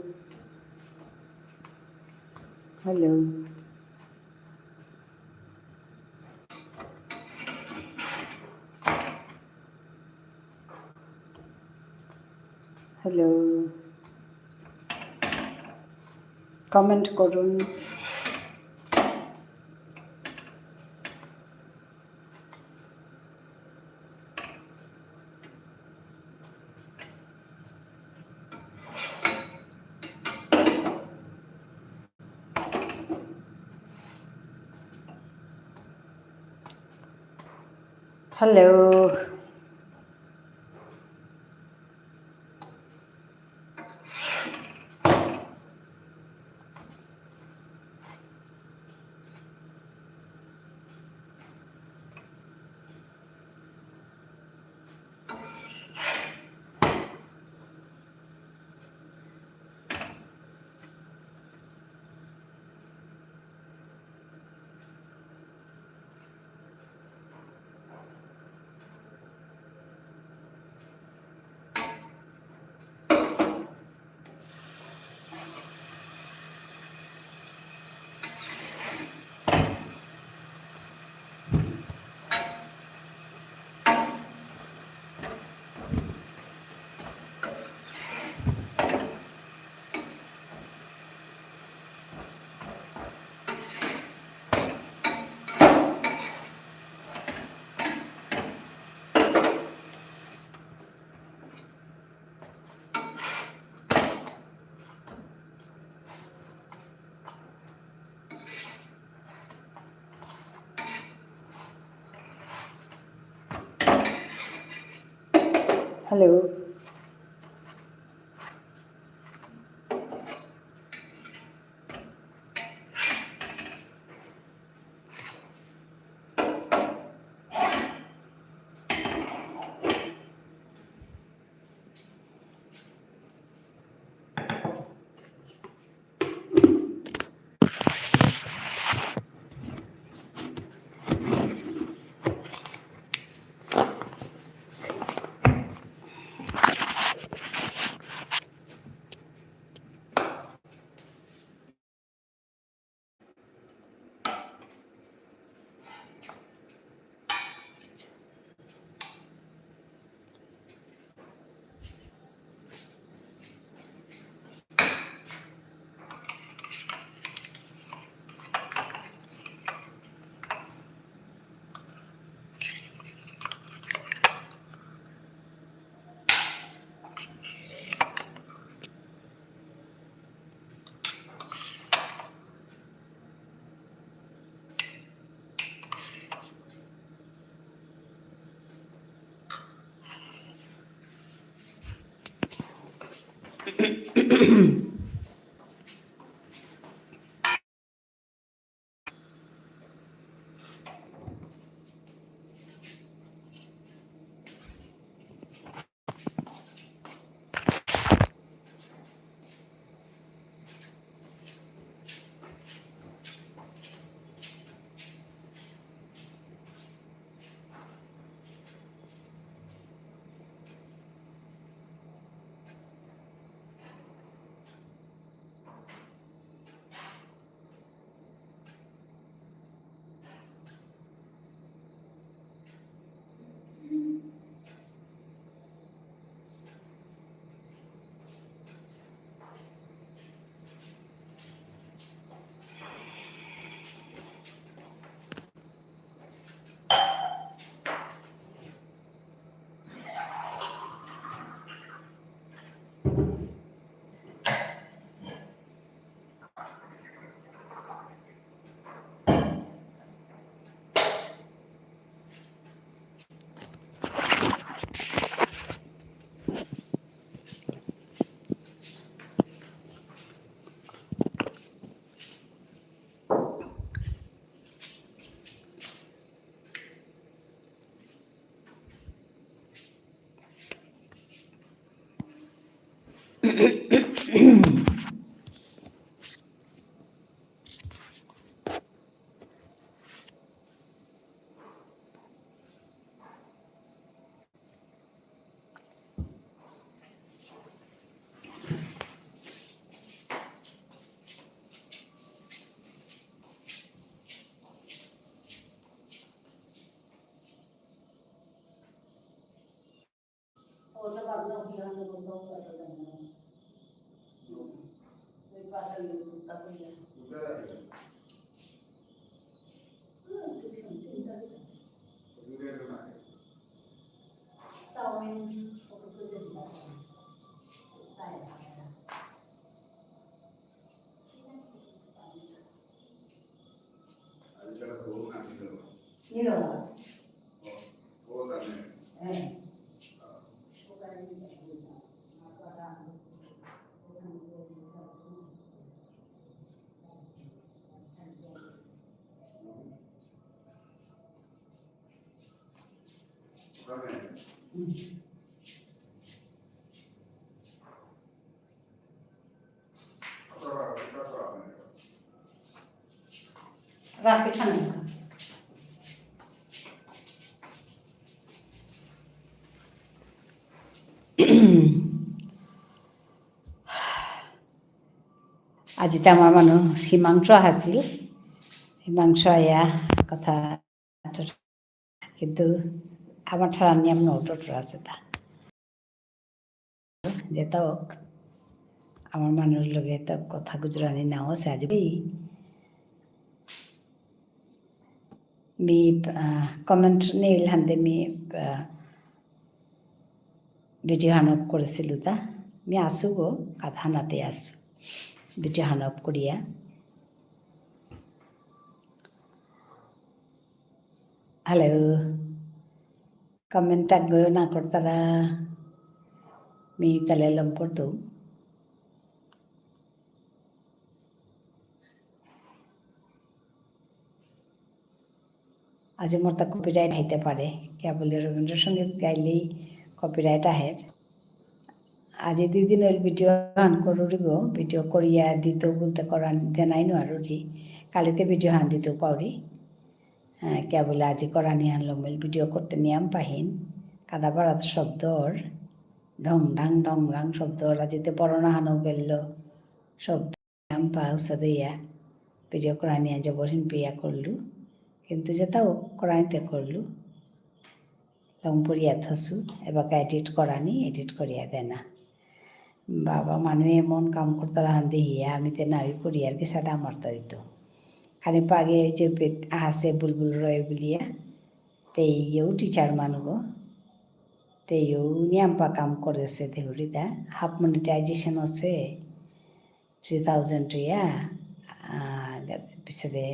Hello. Hello. Comment করুন। Hello. Hello. রাতে খানা। আজি তো আমার মানু হিমাংশু আসিল, হিমাংশু আয়া কথা কিন্তু আমার ঠারর নিয়ম নোট ওট আছে তা। যেতা হোক, আমার মানুর লগে তো কথা গুজরানি নাও আছে আজি। মি, আহ, comment নেইল হান্দে মি, আহ, video হান off করেসিলু তা। মি আসু গো, কাদা হানাতে আসু। Video হান off করিয়া। Hello. Comment আগো না করতারা। মি তালে লম করতৌ। আজি মোরতা copyright আইতে পারে, কিয়া বুলে রবীন্দ্রসঙ্গীত গাইলেই copyright আহের। আজি দুই দিন হইল video হান করুরি গো, video করিয়া দিতৌ বুলতে করানি দেনাই নুয়ারুরি। কালিতে video হান দিতৌ পাউরি। আহ, কিয়া বুলে আজি করানি হান লমিল video করতে নিয়াম পাহিন। কাদা বারাত শব্দ অর, ঢং ঢাং ঢং ঢাং শব্দ অর, আজিতে বরনা হানও বেললো শব্দ। নিয়াম পা উসাদেইয়া video করানি আজ বরহিন পিয়া করলু, কিন্তু যেতাও করানিতে করলু। লম পড়িয়া থসু, এবাকা edit করানি, edit করিয়া দেনা। বাবা, মানু এমন কাম করতারা হান দেহিয়া, আমি তে নাউই করি আর কি সাদা আমার তো হইতো। খানি পাগে ওই যে পেট আহাসে বুলবুল রয় বুলিয়া, তেইও teacher মানু গো, তেইও নিয়াম পা কাম করেসে দেহুরি দা, half monetization আছে, three thousand ইয়া, আহ, পিছেদে,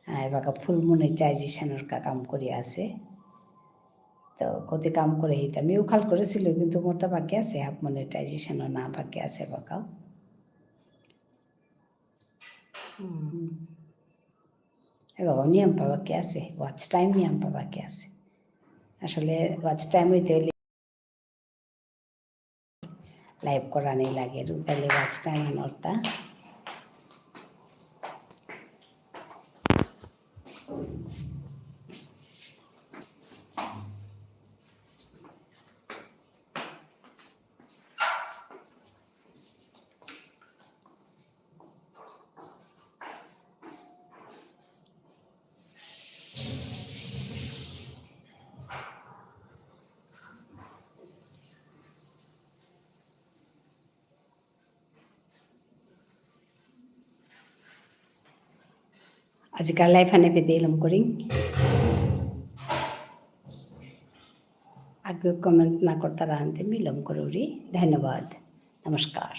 আহ, এবাকা full monetization র কা-, কাম করিয়া আছে। তো কতি কাম করে হিতা, আমিও খাল করেসিলু, কিন্তু মোরতা বাকি আছে, half monetization ও না বাকি আছে এবাকাও। হুম। এবাকাও নিয়াম পা বাকি আছে, watch time নিয়াম পা বাকি আছে। আসলে watch time হইতে হইলে live করানি লাগে, রুতালি watch time আনর্তা। আজিকার live হানে পেতে লম করিং। আগে comment না করতারা হানতে মি লম করুরি। ধন্যবাদ। নমস্কার।